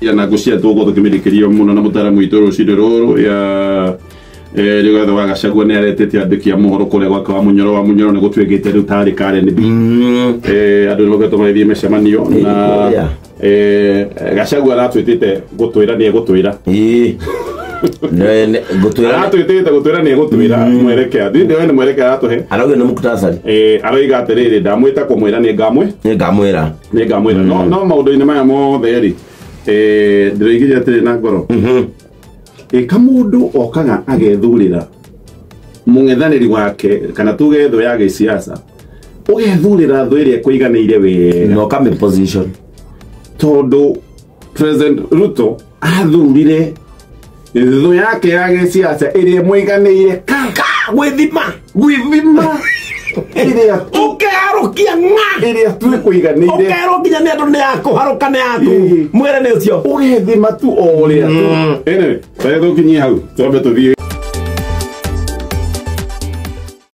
Ya na ngũcia tũgũkorwo tũkĩmĩrĩkĩrio mũno na mũtaaramu witũ rũcinĩ rũrũ ya Rigathĩ wa Gachagua nĩ aretĩte andĩki a mohoro kũrĩa gwake wa Munyoro wa Munyoro nĩ gũtuĩkĩte rĩu tarĩ Karen B. Andũ nĩ makoretwo magĩthiĩ mĩcemanio na kũrĩa. Gachagua aratwĩtĩte gũtwĩra nĩ egũtwĩra. Ĩĩ. Ngũtwĩra. Aratwĩtĩte gũtwĩra nĩ egũtwĩra mwerekea ndĩ nĩ mwerekea aratũhe. Arauga nĩ muktasari. Aroiga atĩrĩrĩ, ndamwĩta kũmwĩra nĩ ngamwĩ Nĩ ngamwĩra. Nĩ ngamwĩra no maũndũ-inĩ maya mothe rĩ, ndĩroigire atĩrĩ na ngoro ĩka mũndũ okaga agethurĩra mũng'ethanĩri wake kana tuge thũ ya gĩsiasa, ũgethurĩra thũ ĩrĩa ĩkũiganĩire wega Na ũkamĩ position. Tondũ President Ruto athurire thũ yake ya gĩsiasa ĩrĩa ĩmũiganĩire ka Gwĩthima. Gwĩthima ĩrĩa tu Ũkeharũkia ng'a. Ĩrĩa tu ĩkũiganĩire. Ũkerwo nginya nĩ andũ nĩ yaku harũka nĩ yaku. Ĩĩ. Mwĩre nĩ ũcio. Ũgethima tu o ũrĩa tu. Anyway, tũrĩa tũkinyie hau twambe tũthiĩ.